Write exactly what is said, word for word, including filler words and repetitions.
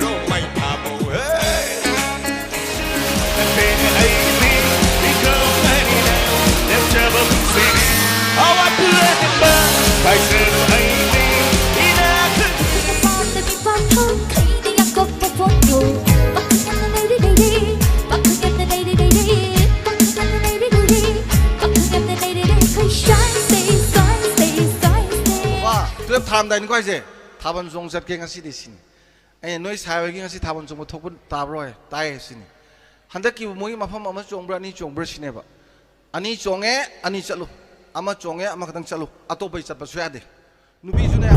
ꯔꯣꯃꯩ ꯊꯥꯕꯧ, ꯍꯦ! ꯅꯈꯣꯏꯅ ꯑꯩꯒꯤ ꯃꯤꯡ ꯃꯤꯡꯊꯣꯜ ꯍꯥꯏꯔꯤꯅ ꯂꯦꯞꯆꯕ ꯄꯨꯟꯁꯤꯅꯤ꯫ ꯑꯋꯥꯠꯄ ꯂꯩꯔꯝꯕ ꯀꯥꯏꯖꯔꯣ ꯑꯩꯒꯤ ꯃꯤꯡ ꯏꯅꯥꯛ ꯈꯨꯟꯕ ꯄꯥꯝꯗꯕꯤ ꯄꯥꯝꯊꯣꯛ ꯈꯩꯗꯤ ꯌꯥꯀꯣꯛꯄ ꯐꯣꯟꯗꯣ ꯄꯥꯈꯪ ꯌꯥꯝꯅ ꯂꯩꯔꯤ ꯂꯩꯔꯤ ꯄꯥꯈꯪ ꯌꯥꯝꯅ ꯂꯩꯔꯤ ꯂꯩꯔꯤ ꯄꯥꯈꯪ ꯌꯥꯝꯅ ꯂꯩꯔꯤ ꯂꯩꯔꯤ ꯄꯥꯈꯪ ꯌꯥꯝꯅ ꯂꯩꯔꯤ ꯂꯩꯔꯤ ꯑꯩꯈꯣꯏ ꯁꯥꯏꯁꯦ ꯁꯥꯏꯁꯦ ꯁꯥꯏꯁꯦ ꯕꯥ, ꯇꯨꯌꯦꯜꯐ ꯊꯥꯔꯝꯗꯥꯏꯅꯤꯀꯣ ꯍꯥꯏꯁꯦ꯫ ꯊꯥꯕꯜ ꯆꯣꯡ ꯆꯠꯀꯦ ꯉꯁꯤꯗꯤ ꯁꯤꯅꯤ꯫ ꯑꯩꯅ ꯅꯣꯏ ꯁꯥꯏ ꯍꯣꯏꯒꯤ ꯉꯁꯤ ꯊꯥꯕꯜ ꯆꯣꯡꯕ ꯊꯣꯛꯄ ꯇꯥꯕ꯭ꯔꯣ ꯍꯥꯏ, ꯇꯥꯏꯌꯦ ꯁꯤꯅꯤ꯫ ꯍꯟꯗꯛꯀꯤ ꯃꯣꯏꯒꯤ ꯃꯐꯝ ꯑꯃ ꯆꯣꯡꯕ꯭ꯔꯥ ꯑꯅꯤ ꯆꯣꯡꯕ꯭ꯔꯥ ꯁꯤꯅꯦꯕ꯫ ꯑꯅꯤ ꯆꯣꯡꯉꯦ, ꯑꯅꯤ ꯆꯠꯂꯨ꯫ ꯑꯃ ꯆꯣꯡꯉꯦ, ꯑꯃꯈꯛꯇꯪ ꯆꯠꯂꯨ꯫ ꯑꯇꯣꯞꯄꯩ ꯆꯠꯄꯁꯨ ꯌꯥꯗꯦ꯫ ꯅꯨꯄꯤꯁꯨꯅꯦ,